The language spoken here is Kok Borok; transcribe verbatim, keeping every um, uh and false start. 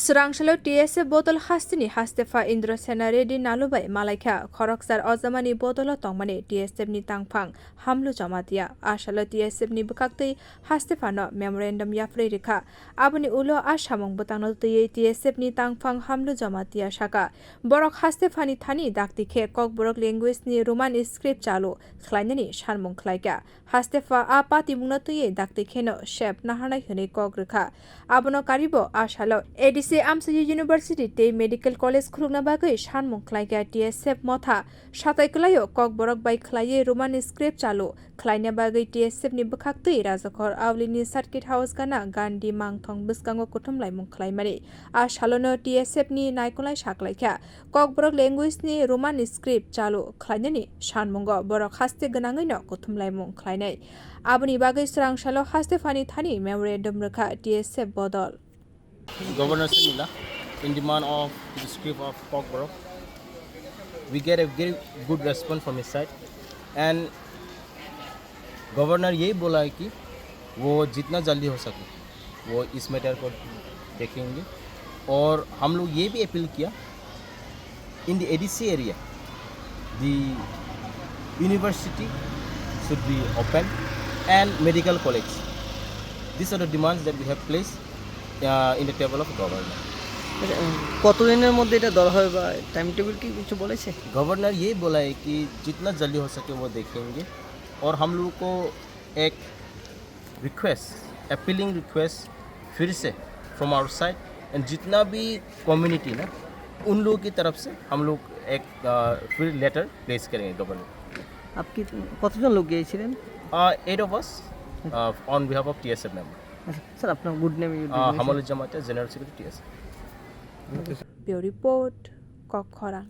Chwrangsalo T S F bodol hasteni hastepha Indrasena Reddy Nalubai malaikha khoroksar ojamani bodolo tongmani T S F ni tangphang Hamlu Jamatia. Asalo T S F ni bwkhaktwi hastephano memorandum yapharwi rikha. Aboni ulo a samung bwtangno twiwi T S F ni tangphang Hamlu Jamatia saka, borok hastephani thani dakti khe Kokborok language ni Roman script chalu khlainani sanmung khlaikha. Hastepha a patimungno twiwi dakti kheno sep naharnai hwnwi kok rwkha. Abono karibo a salo A D C Amchaio University tei Medical College khulukna bagwi sanmung khlaikha T S F motha. Satai kwlaio Kokborok bai khlaiwi Roman script chalu khlaina bagwi T S F ni bwkhaktwi Rajakhor Aulini Circuit House gana Gandhi mangthong bwskango kuthumlaimung khlaimani. A salono T S F ni naikolnai saklaikha. Kokborok language ni Roman script chalu khlainani sanmungo borok haste gwnangwino kuthumlaimung khlainai. Aboni bagwi chwrangsalo hastephani thani memorandum rwkha T S F bodol. Governor Singila, in demand of the script of Kokborok, we get a very good response from his side, and governor यही बोला है कि वो जितना जल्दी हो सके वो इस मैटर को देखेंगे। और हम लोग ये भी अपील किया, in the A D C area, the university should be open and medical college. These are the demands that we have placed uh, in the table of governor. আচ্ছা, উম, কতদিনের মধ্যে এটা দেওয়া হবে বা টাইম টেবিল কি কিছু বলেছে? गवर्नर ये बोला है कि जितना जल्दी हो सके वो देखेंगे। और हम लोगों को एक रिक्वेस्ट, अपीलिंग रिक्वेस्ट फिर से फ्रॉम आवर साइड, एंड जितना भी कम्युनिटी ना, उन लोगों की तरफ से हम लोग एक अ, फिर लेटर प्लेस करेंगे गवर्नमेंट। আপনি কতজন লোক গিয়েছিলেন? Eight of us on behalf of TSF member. আচ্ছা, স্যার, আপনার good name? Hamlu Jamatia, general secretary TSF. Bureau Report, Kokkhorang.